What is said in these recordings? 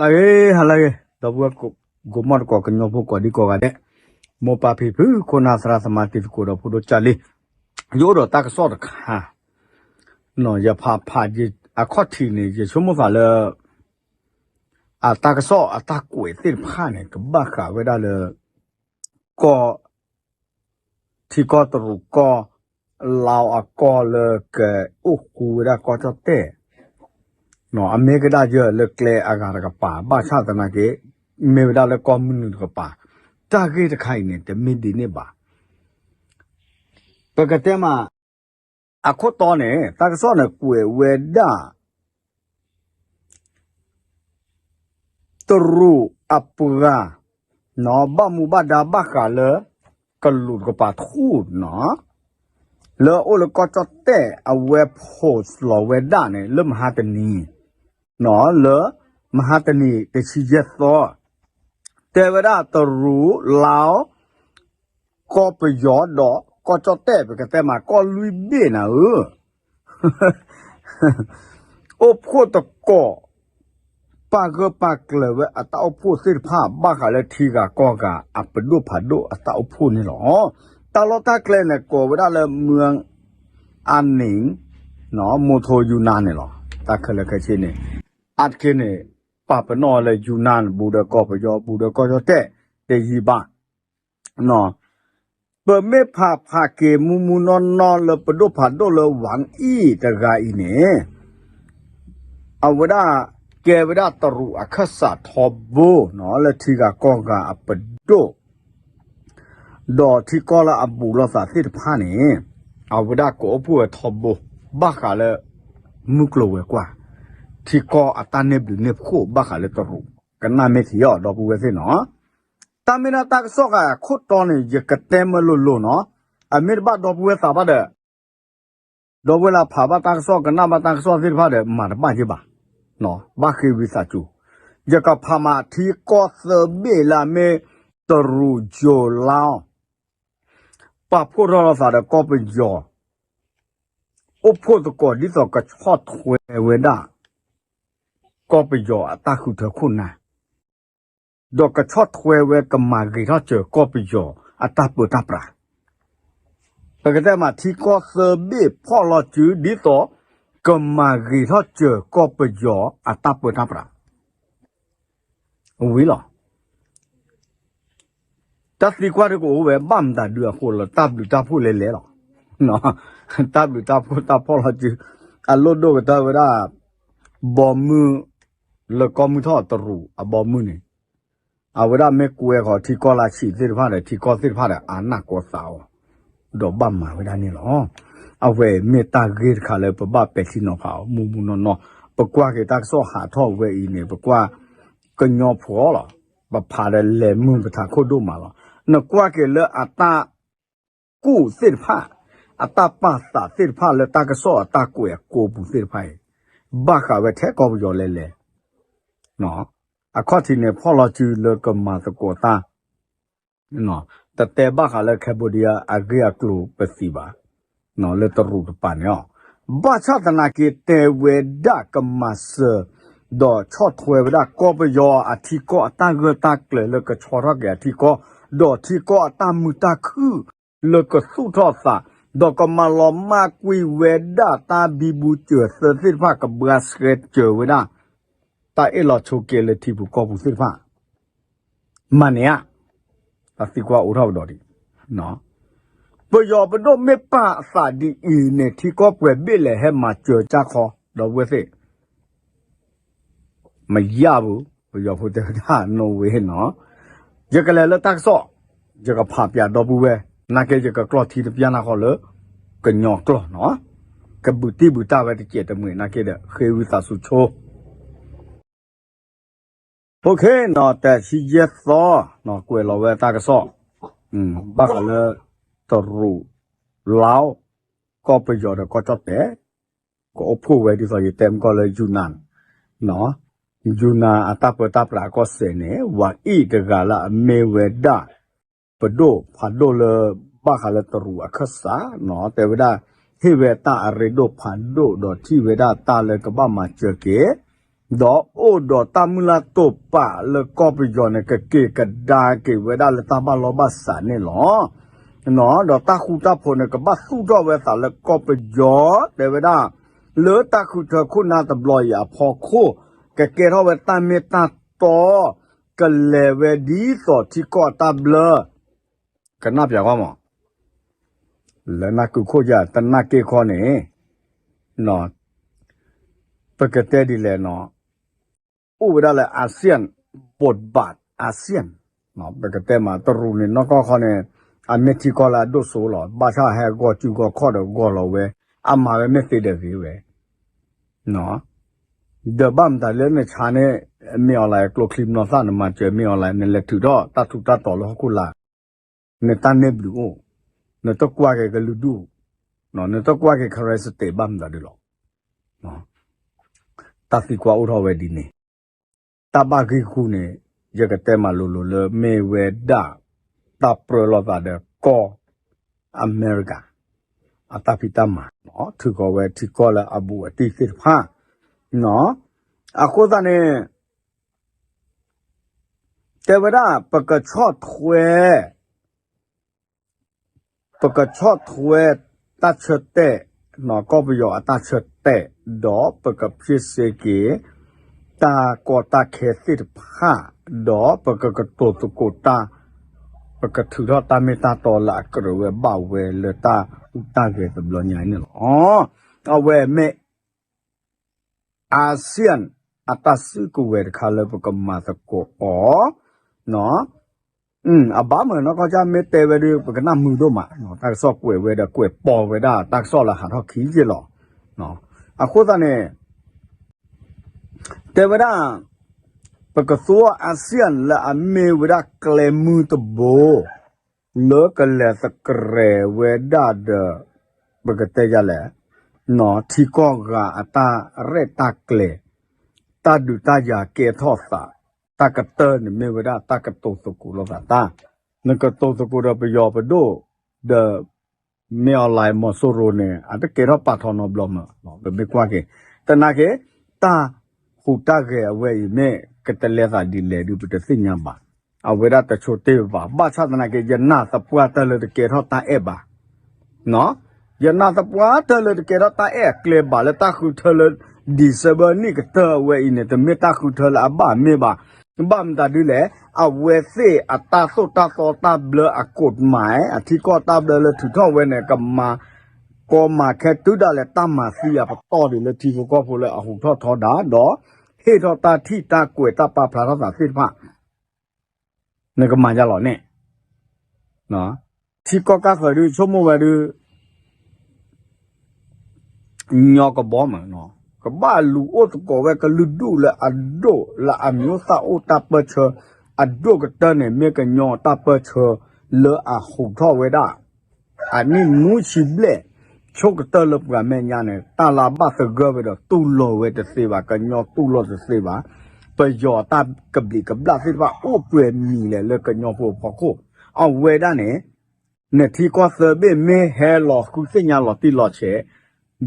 ဟါလၢအဂ့ၤ ဟါလၢအဂ့ၤ ဒီပုၢ်ဝဲၢ် ကိးမီၢ်တကိး ကညီဖိကိးဒံကိးဂၤဒဲး, မိၢ်ပၢ်ဖံဖု ခိၣ်နၢ်သရၣ်သမါ တံၤသကိးဒီးဖိဒိၣ်ကၢ်လံ, ယအိၣ်ဒီးတၢ်ကစီၣ်တခါ, ယဖးဖး အခီၣ်ထံးန့ၣ် ယဆိကမိၣ်သးလၢ အတၢ်ကစီၣ်အတၢ်ကွဲးသ့ၣ်တဖၣ်န့ၣ် ကဘၣ်ဃးဝဲဒၣ်လၢ ကီၢ် ထံကီၢ်တရူးကီၢ် လါအကီၢ်လၢကအိၣ်ဃူဝဲဒၣ်ကီၢ်ကၠီၣ်တဲၣ်, အမ့ၢ်ကဒၣ်ယဲၢ်လၢကျဲအဂၤတကပၤ ဘၣ်ဆၣ်သနာ်က့ မ့ၢ်ဝဲဒၣ်လၢကီၢ်မုၢ်နုာ်တကပၤ, တၢ်ဂ့ၢ်တခါအံၤန့ၣ် တမ့ၢ်ဒ်န့ၣ်ဘၣ်. ပကတဲမး အခိၣ်တီန့ၣ် တၢ်ကစီၣ်န့ၣ်ကွဲးဝဲဒၣ် တရူးအပှၤ ဘၣ်မူဘၣ်ဒါဘၣ်ဃးလၢ ကလူးတကပၤထူၣ်နီၤ လၢအအိၣ်လၢကီၢ်ကၠီၣ်တဲၣ် အဝဲ post လီၤဝဲဒၣ်န့ၣ် လၢမဟါတနံၤ လၢ မဟါတနံၤ တဆံယဲၢ်သီ တဲဝဲဒၣ်တရူး လါ ကီၢ်ပယီၤဒီးကီၢ်ကၠီၣ်တဲၣ် ပကတဲမး ကီၢ်လွံၢ်ဘ့ၣ်နၤဧၢ အိၣ်ဖှိၣ်သကိး ပာ်ဂၢၢ်ပာ်ကျၢၤဝဲအတၢ်အိၣ်ဖှိၣ်သ့ၣ်တဖၣ် ဘၣ်ဃးလၢထံဂၤကီၢ်ဂၤအပဒိၣ်ဖးဒိၣ်အတၢ်အိၣ်ဖှိၣ်န့ၣ်လီၤ. တၢ်လီၢ်တၢ်ကျဲန့ၣ် ကိးဝဲဒၣ်လၢ မွၢ်အါနံၣ် မိထိယူနါန့ၣ်လီၤ. တၢ်ခဲလၢာ်ခဲဆ့န့ၣ် အါတက့ၢ်န့ၣ် ပာ်ပနီၣ်လၢယူနါ ဘူးဒီးကီၢ်ပယီၤ ဘူးဒီးကီၢ်ကၠီၣ်တဲၣ် တယံာ်ဘၣ် ပမ့ၢ်ဖးဖးက့ၤ မူမူနီၢ်နီၢ်လၢပဒိၣ်ဖးဒိၣ်လၢ ဝၤအံၣ် တဂၤအံၤန့ၣ် အဝဲဒၣ်ကဲဝဲဒၣ်တရူးအခၢၣ်စးထီဘိ လၢထံဂၤကီၢ်ဂၤအပဒိၣ် ဒီးထံကီၢ်လၢအဘူးလိာ်သးသ့ၣ်တဖၣ်န့ၣ် အဝဲဒၣ်ကအိၣ်ဖှိၣ်ဝဲထီဘိ ဘၣ်ဃးလၢ မုၢ်ကျိၤဝဲၤကွာ် ထံကီၢ်အတၢ်န့ၢ်ဘျုးန့ၢ်ဖှိၣ်ဘၣ်ဃးလၢတရူး ကနၣ်မ့ၢ်ထံအီၤ ဒီပုၢ်ဝဲၢ်သ့ၣ်နီၤ တၢ်မ့ၢ်ဒၣ်တၢ်ကစီၣ်ဃာ်ခိၣ်တီန့ၣ် ယကတဲမၢလိၤလိၤနီၤ, အမ့ၢ်တဘၣ်ဒီပုၢ်ဝဲၢ်သးဘၣ်ဒီး ဒီပုၢ်ဝဲၢ်လၢဖးဘၣ်တၢ်ကစီၣ် ကနၣ်ဘၣ်တၢ်ကစီၣ်သ့ၣ်တဖၣ်ဒီး မၤတဘၣ်ယ့ၢ်ဘၣ်, ဘၣ်ဃ့ဝံသးစူၤ, ယကဖးမးထံကီၢ်သၢဘ့ၣ်လၢအမ့ၢ်တရူး ကၠိၤ လါ ပာ်ဖှိၣ်ထီၣ်လိာ်သးဒီးကီၢ်ပယီၤ အိၣ်ဖှိၣ်သကိးဒ်သိးကဆီၣ်ထွဲဝဲဒၣ် ကီၢ်ပယီၤအတၢ်ဃုထၢခိၣ်နၢ်, ဒီးကဆီၣ်ထွဲဝဲကမၤဂ့ၤထီၣ်စၢၤကီၢ်ပယီၤအတၢ်ပၢတၢ်ပြး, ပကတဲမးထံကီၢ်သၢဘ့ၣ်ဖီၣ်လီၤစုဒ်သိး ကမၤဂ့ၤထီၣ်စၢၤကီၢ်ပယီၤအတၢ်ပၢတၢ်ပြး ဝံၤလီၤ. တၢ်သံကွၢ်တကအိၣ်ဝဲ ဘၣ်မတၤဒုအဃိလၢတၢ်ဘျုးတၢ်ဖှိၣ်လဲၤလဲၤလီၤ. တၢ်ဘျုးတၢ်ဖှိၣ်တၢ်ဖီၣ်လီၤစု အလိၣ်ဒိၣ်ကတၢၢ်ဝဲဒၣ် ဘီမုၢ် လၢကီၢ်မုၢ်ထီၣ်တရူးအဘီမုၢ်န့ၣ် အဝဲဒၣ်မ့ၢ်ကွဲဃီၤထံကီၢ်လၢဆံးသ့ၣ်တဖၣ်ဒီး ထံကီၢ်သ့ၣ်တဖၣ်ဒီး အနၢ်ကိးသးအီၤ ဒီးဘၣ်မၤဝဲဒၣ်န့ၣ်လီၤ. အဝဲမ့ၢ်တၢ်ဂ့ၢ်တခါလၢပဘၣ်ပဲာ်ထံနီၤဖးအီၤ မုၢ်မုၢ်နီၢ်နီၢ် ပကွၢ်က့ၤတၢ်ကစီၣ်ဟးထီၣ်ဝဲအံၤန့ၣ် ပကွၢ်ကညီဖိလီၤ. ပဖးဒီးလဲၤမုၢ်ပထးခိၣ်ဒိၣ်မးလီၤ. နကွၢ်က့ၤလၢအတၢ်ကူၣ်သ့ၣ်တဖၣ် အတၢ်ပာ်သးသ့ၣ်တဖၣ်လၢတၢ်ကစီၣ်အတၢ်ကွဲးအကိာ်ပူၤသ့ၣ်တဖၣ်အံၤ ဘၣ်ဃးဝဲထဲကီၢ်ပယီၤလဲၤလဲၤ အခီၣ်ထံးန့ၣ် ဖီၣ်လီၤစုလၢကမၤသကိးတၢ် တတဲဘၣ်ဃးလၢ Cambodia အဂ့ၢ်အကျိၤပသံးဘၣ် လၢတရူးတပၤန့ၣ်လီၤ. ဘၣ်ဆၣ်သနာ်က့ တဲဝဲဒၣ်ကမၤစၢၤ ဒီးဆီၣ်ထွဲဝဲဒၣ်ကီၢ်ပယီၤအထံကီၢ်အတၢ်ဂၢၢ်တၢ်ကျၢၤလၢကဆီထီၣ်က့ၤအထံကီၢ် ဒီးထံကီၢ်အတၢ်မုာ်တၢ်ခုၣ်လၢကသူၣ်ထီၣ်သး ဒီးကမၤလီၤမၢ်ကွံာ်ဝဲဒၣ်တၢ်ဘံဘူစၢၤသၢသ့ၣ်တဖၣ် ကဘှါဆှဲစၢၤဝဲဒၣ် တၢ်အ့ၣ်လိာ်ဆိးက့လၢထံပူၤကီၢ်ပူၤသ့ၣ်တဖၣ် မၤန့ၢ်ဧါ. တၢ်သံကွၢ်အိၣ်ထီၣ်ကဒီးဒံး ပယီၤပဒိၣ်မ့ၢ်ပာ်အသးဒ်အံၤန့ၣ် ထံကီၢ်ပှဲၤဘ့ၣ်လဲၣ်ဟဲမၤစၢၤကၠၢ်ခီ ဒီပုၢ်ဝဲၢ်သ့ၣ် မယၢ်ဘူး ပယီၤဖိတဲဝဲဒၣ် no way နီၤ. ယကလဲၤလၢတၢ်ကစီၣ် ယကဖးပၠးဒီပုၢ်ဝဲၢ် နာ်က့ယကကျီၢ်ထံတပျၢ်နၢ်ဃီလၢ ကညီကျိာ်နီၤ ကဘူးတံၢ်ဘူးတၢ်ဝဲတစဲးတမှဲၤနာ်က့ဒီး ဃ့ဝံသးစူၤဆိ OK နီၤ တဆံယဲၢ်သီ ကွဲးလီၤဝဲတၢ်ကစီၣ် ဘၣ်ဃးလၢ တရူး လါ ကီၢ်ပယီၤဒီးကီၢ်ကၠီၣ်တဲာ် ကအိၣ်ဖှိၣ်ဝဲဒ်သိးယတဲမုၢ်ကီၢ်လၢ ယူနၤ ယူနၤအတၢ်ပၢတၢ်ပြးအကီၢ်စဲၣ်န့ၣ် ဝၤအံၣ်တဂၤလၢအမ့ၢ်ဝဲဒၣ် ပဒိၣ်ဖးဒိၣ်လၢ ဘၣ်ဃးလၢတရူးအခၢၣ်စး တဲဝဲဒၣ် ဟ့ၣ်ဝဲတၢ်အရ့ဒိၣ်ဖးဒိၣ်ဒီးထံၣ်ဝဲဒၣ်တၢ်လၢကဘၣ်မၤစၢၤက့ၤ ဒီးအိၣ်ဒီးတၢ်မုၢ်လၢ်တိာ်ပာ်လၢကီၢ်ပယီၤန့ၣ် ကက့ၤကဒါက့ၤဝဲဒၣ်လၢတၢ်ဘၣ်လီၢ်ဘၣ်စးန့ၣ်လီၤ. ဒီးတၢ်ဃူတၢ်ဖိးန့ၣ် ကဘၣ်သူၣ်ထီၣ်ဝဲသးလၢကီၢ်ပယီၤ တဲဝဲဒၣ် လၢတၢ်ဃုထၢခိၣ်နၢ်တဘျီအံၤအဖီခိၣ် ကကဲထီၣ်ဝဲတၢ်မ့ၢ်တၢ်တီ ကလဲၤဝဲဒ်သိးထံကီၢ်အတၢ်ဘျၢ ကနၣ်ပၠးဂီၢ်မး လၢနၢ်ကုခိၣ်ယၤ တနာ်က့ခီန့ၣ် ပကတဲဒ်လဲၣ်နီၤ အိၣ်ဝဲဒၣ်လၢ ASEAN ဘိးဘၣ် ASEAN ပကတဲမး တရူးန့ၣ် နီၢ်ကီၢ်ခီန့ၣ် အမ့ၢ်ထံကီၢ်လၢအဒိၣ်စိလီၤ. ဘၣ်ဆၣ်ဟဲဂီၤစုဂီၤခီၣ်ဒီးဂီၤလီၤဝဲ အမၤဝဲမ့ၢ်သ့ဒီးဂ့ၤဝဲ ဒီးဘၣ်မတၤလၢနဆါန့ၣ် မ့ၢ်အီၤလၢကျိချံမျိာ်သၣ် နမၤစၢၤမ့ၢ်အီၤလၢ နလဲၤထုးထီၣ်တၢ်ထူးတၢ်တီၤလၢဟီၣ်ခိၣ်လာ် နတၢ်န့ၢ်ဘျုးအိၣ်, နတကွၢ်က့ၤကလုာ်ဒူၣ်, နတကွၢ်က့ၤ characteristic ဘၣ်မတၤဒုလီၤ. တၢ်သံကွၢ်အိၣ်ထီၣ်ဝဲဒ်န့ၣ်, တၢ်ဘၣ်ဂံၢ်ဂူာ်န့ၣ် ယကတဲမးလိၤလိၤလၢမ့ၢ်ဝဲဒၣ် တၢ်ပြၢလိာ်သးဒီးကီၢ် အမဲရကၤ အတၢ်ဖံးတၢ်မၤ ထုးဃီၤဝဲထံကီၢ်လၢအဘူးအတံၢ်သ့ၣ်တဖၣ် အဃိသတးန့ၣ် တဲဝဲဒၣ် ပကဆီၣ်ထွဲ ပကဆီၣ်ထွဲတၢ်ဆၢတဲာ် ကီၢ်ပယီၤအတၢ်ဆၢတဲာ် ဒီးပကဖ့စ့က့ၤ တၢ်ကီတၢ်ခဲသ့ၣ်တဖၣ် ဒီးပကကတိၤသကိးတၢ် ပကထုးထီၣ်တၢ်မ့ၢ်တၢ်တီလၢအကြၢးဝဲဘၣ်ဝဲလၢတၢ်ဟူးတၢ်ဂဲၤတဘျီညါန့ၣ်လီၤ. အဝဲမ့ၢ် ASEAN အတၢ်စုကဝဲၤတခါလၢပကမၤသကိးအီၤ အဘၣ်မုာ်နီၢ်ကီၢ်ကၢ်မ့ၢ်တဲဝဲဒၣ် ပကနၢ်မုာ်ဒိၣ်မး တၢ်ကစီၣ်ကွဲးဝဲဒီးကွဲးပိာ်ဝဲဒၣ် တၢ်ကစီၣ်လၢဟးထီၣ်ခံယ့ၢ်လီၤ. အဃိသတးန့ၣ် တဲဝဲဒၣ် ပကသူအီၤ ASEAN လၢအမ့ၢ်ဝဲဒၣ်ကျဲမုၢ်တဘိ လၢကလဲၤသကရဲးဝဲဒၣ်ဒီး ပကတဲယၤလဲၣ် ထံကီၢ်ဂၤအတၢ်ရဲၣ်တၢ်ကျဲၤ တၢ်ဒုးတၢ်ယၤကဲထီၣ်သး တၢ်ကတၢၢ်န့ၣ်မ့ၢ်ဝဲဒၣ်တၢ်ကတိၤသကိးလိာ်သးတၢ် နကတိၤသကိးဒီးပယီၤပဒိၣ် ဒီး မ့ၢ်အီၤလဲၣ် မီၤစိရိၤန့ၣ် အတကဲထီၣ်ပာ်ထီၣ်နီတဘျီမး ပမ့ၢ်ကွၢ်က့ၤ သနာ်က့ တၢ်ဟူးတၢ်ဂဲၤအဝဲအံၤမ့ၢ်ကတလဲသးဒ်လဲၣ်ဒုး ပတသ့ၣ်ညါဘၣ်. အဝဲဒၣ်တဆိတ့ၢ်ဘၣ် ဘၣ်ဆၣ်သနာ်က့ ယနာ်သပှၢ်တၢၢ်လၢတကဲထီၣ်တၢ်အဲၣ်ဘၣ် ယနာ်သပှၢ်တၢၢ်လၢတကဲထီၣ်တၢ်အဲၣ်အကျဲဘၣ်လၢတၢ်ဃုထၢလၢ December နံၣ်ကတၢၢ်အဝဲအံၤန့ၣ် တမ့ၢ်တၢ်ဃုထၢလၢအဘၣ်မ့ၢ်ဘၣ်. ဘၣ်မတၤဒ်လဲၣ် အဝဲသ့ၣ်အတၢ်သိၣ်တၢ်သီတၢ်ဘျၢအကိးမး အထံကီၢ်တၢ်ဘျၢလၢထုးထီၣ်ဝဲန့ၣ် ကမၤကီမၤခဲတုၤဒၣ်လဲာ်တၢ်မၤသံအပတီၢ်ဒ်လၢထံဖိကီၢ်ဖိလၢအဟူးထီၣ်ထီဒါ ဒီးဟ့ၣ်ထီၣ်တၢ်ထံၣ်တၢ်ကွဲးတၢ်ပာ်ဖျါထီၣ်သးသ့ၣ်တဖၣ် နကမၤယါလီၤန့ၣ် ထံကီၢ်ကၢ်သၢးဒုး ဆိကမိၣ်ဝဲဒုး ညီကဘီမး ကဘၣ်လူၤအိၣ်သကိးဝဲကလုာ်ဒူၣ်လၢအဒိၣ်လၢအမံၤအိၣ်သၣ်အိၣ်တၢ်ပၢၢ်ဆၢ အဒိၣ်ကတၢၢ်န့ၣ် မ့ၢ်ကညီတၢ်ပၢၢ်ဆၢလၢအဟူးထီၣ်ဝဲဒၣ် အနံၣ်နွံဆံဘျဲၣ် ဆိကတၢၢ်လၢပှၤမဲာ်ညါန့ၣ် တၢ်လၢအဘၣ်သဂၢၢ်ဝဲဒီးတူၢ်လိာ်ဝဲတသ့ဘၣ် ကညီတူၢ်လိာ်တသ့ဘၣ် ပယီၤတၢ်ကဘျံးကဘျၣ်သ့ၣ်တဖၣ်အိၣ်ပှဲၤမံၤလဲၣ်လၢကညီဖိအဖီခိၣ် အဝဲဒၣ်န့ၣ် နထံကီၢ်သၢဘ့ၣ်မ့ၢ်ဟဲလီၤဃုသ့ၣ်ညါလီၤတံၢ်လီၤဆဲး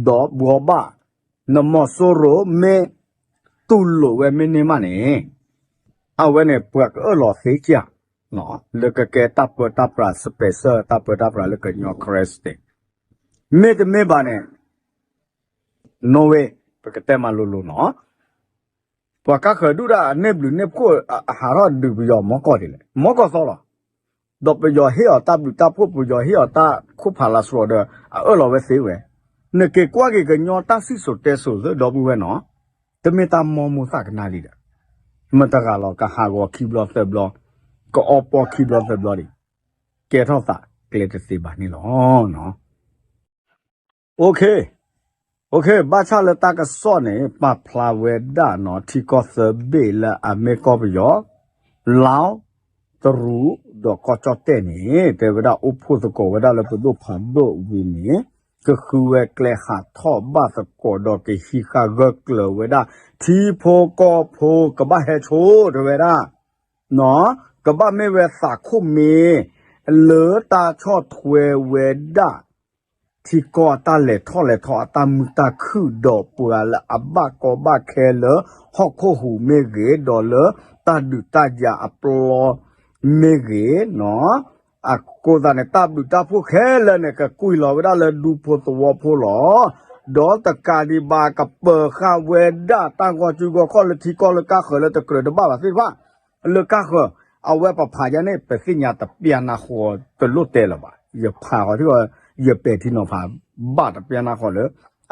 ဒီးဘှီဘၣ် နမီၤစိရိၤမ့ၢ်တူၢ်လိာ်ဝဲမ့ၢ်န့ၢ်မးန့ၣ် အဝဲန့ၣ်ပှၤကအၢၣ်လီၤသ့ကၢ် လၢကကဲတၢ်ပၢတၢ်ပြး special တၢ်ပၢတၢ်ပြးလၢကညီ characteristic မ့တမ့ၢ်ဘၣ်န့ၣ် no way ပကတဲမးလိၤလိၤနီၤ ပှၤကါဃၢၤဒူၣ်ဒၣ်အန့ၢ်ဘျုးန့ၢ်ဖှိၣ်အဟးထီၣ်ဒုးပယီၤမီၢ်ကီၢ်ဒ်လဲၣ် မီၢ်ကီၢ်သီလီၤ ဒီးပယီၤဟ့ၣ်အီၤတၢ်ဘျုးတၢ်ဖှိၣ် ပယီၤဟ့ၣ်အီၤတၢ်ခိၣ်ဖးလါစရီဒီး အအၢၣ်လီၤဝဲသ့ဝဲ နက့ၤကွၢ်က့ၤကညီတၢ်စံၣ်စိၤတဲစိၤသ့ဒီပုၢ်ဝဲၢ်နီၤ တမ့ၢ်တၢ်မိၢ်မိၢ်သၣ်ကနၣ်လံဒီး မတဂၤလီၤ ကဟးဂီၤခံဘျီသၢဘျီ ကအီပီခံဘျီသၢဘျီဒံး ကဲထီၣ်သးကျဲတသ့ဘၣ်န့ၣ်လီၤ. ဘၣ်ဆၣ်လၢတၢ်ကစီၣ်န့ၣ် ပာ်ဖျါဝဲဒၣ်နီၤ ထံကီၢ်သၢဘ့ၣ်လၢအမ့ၢ်ကီၢ်ပယီၤ လၢ တရူး ဒီးကီၢ်ကၠီၣ်တဲၣ်န့ၣ် တဲဝဲဒၣ်အိၣ်ဖှိၣ်သကိးဝဲဒၣ်လၢပဒိၣ်ဖးဒိၣ်ဝံၤန့ၣ် ကဃုဝဲကျဲဟးထီၣ်ဘၣ်သကိးဒီးကဟံးဃာ်ဂၢၢ်ကျၢၤဝဲဒၣ် ထံဖိကီၢ်ဖိကဘၣ်ဟဲဆိတဲဝဲဒၣ် ကဘၣ်မ့ၢ်ဝဲသးခိၣ်မ့ၢ် လၢတၢ်ဆီၣ်ထွဲဝဲဒၣ် ထံ ထံကီၢ်အတၢ်လဲၤထီၣ်လဲၤထီအတၢ်မုာ်တၢ်ခုၣ် ဒီးပှၤလၢအဘၣ်ကီဘၣ်ခဲလၢဟီၣ်ခိၣ်ဟူးမ့ၢ်ဂ့ၤ, ဒီးလၢတၢ်ဒုးတၢ်ယၤအပျီမ့ၢ်ဂ့ၤနီၤ, အဃိသတးန့ၣ် တၢ်ဘျုးတၢ်ဖှိၣ်ခဲလၢာ်န့ၣ် ကကွံာ်လီၤဝဲဒၣ်လၢဒူဖိသဝီဖိလီၤ. ဒီးတကးဒံးဘၣ် ကပၢၤဃာ်ဝဲဒၣ်တၢ်ဂီၤစုဂီၤခီၣ်လၢထံကီၢ်လၢကါဃၢၤလၢတကြၢးတဘၣ်ဘၣ်သ့ၣ်တဖၣ် လၢကါဃၢၤ အဝဲပဖးယါန့ၣ် ပသ့ၣ်ညါတပျၢ်နၢ်ဃီတလိၣ်တဲလၢၤဘၣ်. ယဖးဃီထံၣ်ဃီ ယပဲာ်ထံနီၤဖးဘၣ်တပျၢ်နၢ်ဃီလၢ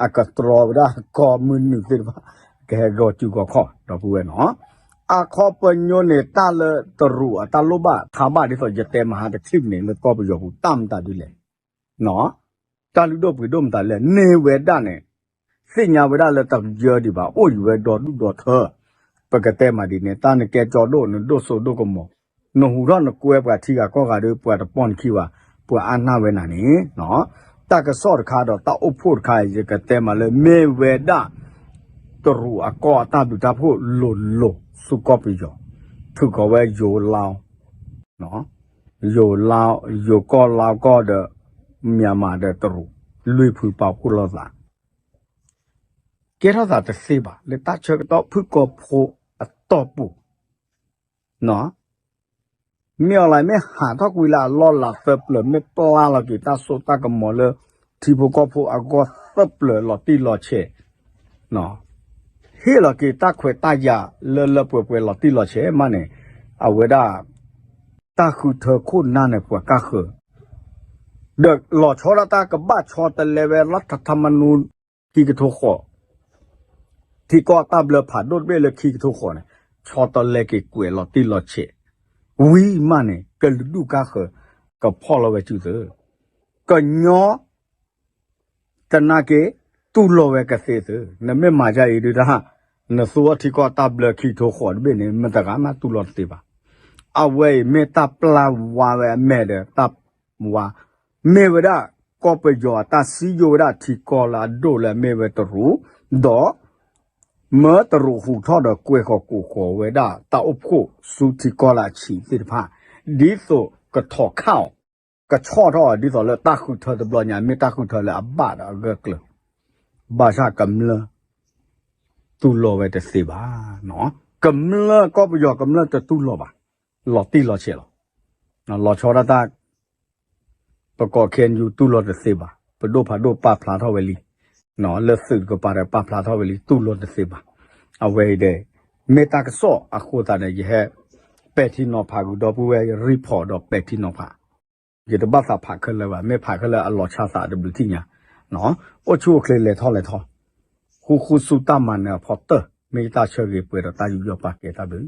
အကတြီဝဲဒၣ်ကီၢ်မုၢ်နုာ်သ့ၣ်တဖၣ် ကဟဲဂီၤစုဂီၤခီၣ်ဒီပုၢ်ဝဲၢ်နီၤ. အခီပညီန့ၣ်တၢ်လၢတရူးအတၢ်လိၣ်ဘၣ်ထါဘၣ်ဒ်သိးယတဲမဟါတထံၣ်န့ၣ် လၢကီၢ်ပယီၤပူၤ တၢ်မတၤဒ်လဲၣ် တၢ်လုၢ်ဒိၣ်ပှ့ၤဒိၣ်မတၤလဲၣ် န့ၢ်ဝဲဒၣ်န့ၣ် သ့ၣ်ညါဝဲဒၣ်လၢတယၢဒံးဘၣ် အိၣ်ယံၤဝဲဒီဒူၣ်ဒီထၢ ပကတဲမးဒ်န့ၣ် တၢ်နကဲကၠီဒိၣ် နဒိၣ်စိဒိၣ်ကမီၤ နဟူးထီၣ်နကွဲပှၤထံဂၤကီၢ်ဂၤဒီး ပှၤတပီၢ်နခံဘၣ် ပှၤအါနၢ်ဝဲနၤန့ၣ် တၢ်ကစီၣ်တခါဒီးတၢ်အိၣ်ဖှိၣ်တခါ ယကတဲမးလၢမ့ၢ်ဝဲဒၣ် တရူးအကီၢ်အတၢ်ဘျုးတၢ်ဖှိၣ်လိၤလိၤဆူကီၢ်ပယီၤ ထုးကိးဝဲယိၤလါ ယိၤလါ ယိၤကီၢ်လါကီၢ်ဒီး မၠးမးဒီးတရူး လွံၢ်ဖုပာ်ဖှိၣ်လိာ်သး ကဲထီၣ်သးတသ့ဘၣ် လၢတၢ်ဆၢကတီၢ်ဖုၣ်ကိာ်ဖိအတီၢ်ပူၤ မ့ၢ်အီၤလၢမ့ၢ်ဟးထီၣ်ကွံာ်လၢအလီၢ်လၤသၢပျၢၤ မ့ၢ်ပျၢ်လီၤက့ၤတၢ်စိတၢ်ကမီၤလၢ ထံဖိကီၢ်ဖိအဂီၢ်သၢပျၢၤလီၤတံၢ်လီၤဆဲး ဟ့ၣ်လီၤက့ၤတၢ်ခွဲးတၢ်ယာ်လၢလၢပှဲၤပှဲၤလီၤတံၢ်လီၤဆဲးမးန့ၣ် အဝဲဒၣ် တၢ်ဃုထၢခိၣ်နၢ်န့ၣ်ပှၤကါဃၢၤ ဒီးလီၤဆီဒၣ်တၢ်ကဘၣ်ဆီတလဲဝဲလၢထးထးမနူ ခံကထိဃိး ထံကီၢ်တၢ်ဘျၢဖးဒိၣ်တဘ့ၣ်လၢခံကထိဃိးန့ၣ် ဆီတလဲက့ၤကွဲးလီၤတံၢ်လီၤဆဲး ဝံၤမးန့ၣ် ကလုာ်ဒူၣ်ကါဃၢၤ ကဖီၣ်လီၤဝဲစုသု ကညီ တနာ်က့ တူၢ်လိာ်ဝဲကသ့သု နမ့ၢ်မၤဒ်အံၤဒုတၢ် နသူအီၤထံကီၢ်တၢ်ဘျၢခံကထိဃိးတဘ့ၣ်န့ၣ် မတဂၤမးတူၢ်လိာ်တသ့ဘၣ်. အဝဲအံၤမ့ၢ်တၢ်ပျၢ်ဝါဝဲအမဲာ်ဒီးတၢ်ဝါ မ့ၢ်ဝဲဒၣ် ကီၢ်ပယီၤအတၢ်စံယိၣ်ဝဲဒၣ်ထံကီၢ်လၢအဒိၣ်လၢအမ့ၢ်ဝဲတရူး ဒီး မၢတရူးဟူးထီၣ်ဒီးကွဲဃီၤကိးဃီၤဝဲဒၣ်တၢ်အိၣ်ဖှိၣ်ဆူထံကီၢ်လၢအဆံးသ့ၣ်တဖၣ် ဒ်သိးကထီၣ်ခၣ်အီၤ ကဆီၣ်ထီၣ်အီၤဒ်သိးလၢတၢ်ဃုထၢတဘျီညါ မ့ၢ်တၢ်ဃုထၢလၢအဘၣ်ဒီးအဂၢၢ်ကျၢၤ ဘၣ်ဆၣ်ကမျၢၢ် တူၢ်လိာ်ဝဲတသ့ဘၣ်. ကမျၢၢ်ကီၢ်ပယီၤကမျၢၢ်တတူၢ်လိာ်ဘၣ်. လီၤတံၢ်လီၤဆဲးလီၤ. လီၤဆီဒၣ်တၢ် ပကိး ခ့ၣ်အဲၣ်ယူၣ် တူၢ်လိာ်တသ့ဘၣ်. ပဒိၣ်ဖးဒိၣ်ပာ်ဖျါထီၣ်ဝဲလံ. လၢသုးတကပၤဒီးပာ်ဖျါထီၣ်ဝဲလံ တူၢ်လိာ်တသ့ဘၣ်. အဝဲအံၤဒီး မ့ၢ်တၢ်ကစီၣ်အဃိသတးန့ၣ် ယဟဲ ပဲာ်ထံနီၤဖးဂုာ်ဒီပုၢ်ဝဲၢ် report ဒီးပဲာ်ထံနီၤဖး ယတဘၣ်သးဖးခဲလၢာ်ဘၣ်, မ့ၢ်ဖးခဲလၢာ်အလီၤဆီသးတဘျုးထံၣ်ညါ, အိၣ်ဆူၣ်အိၣ်ချ့လဲၤထီၣ်လဲၤထီ, ဃူဃူဆူတၢ်မၤနၢၤအဖီတၢၢ်, မ့ၢ်ယတၢ်ဆၢဂ့ၤပှဲၤဒီးတၢ်ယူးယီၣ်ပာ်ကဲတၢ်ဘျုး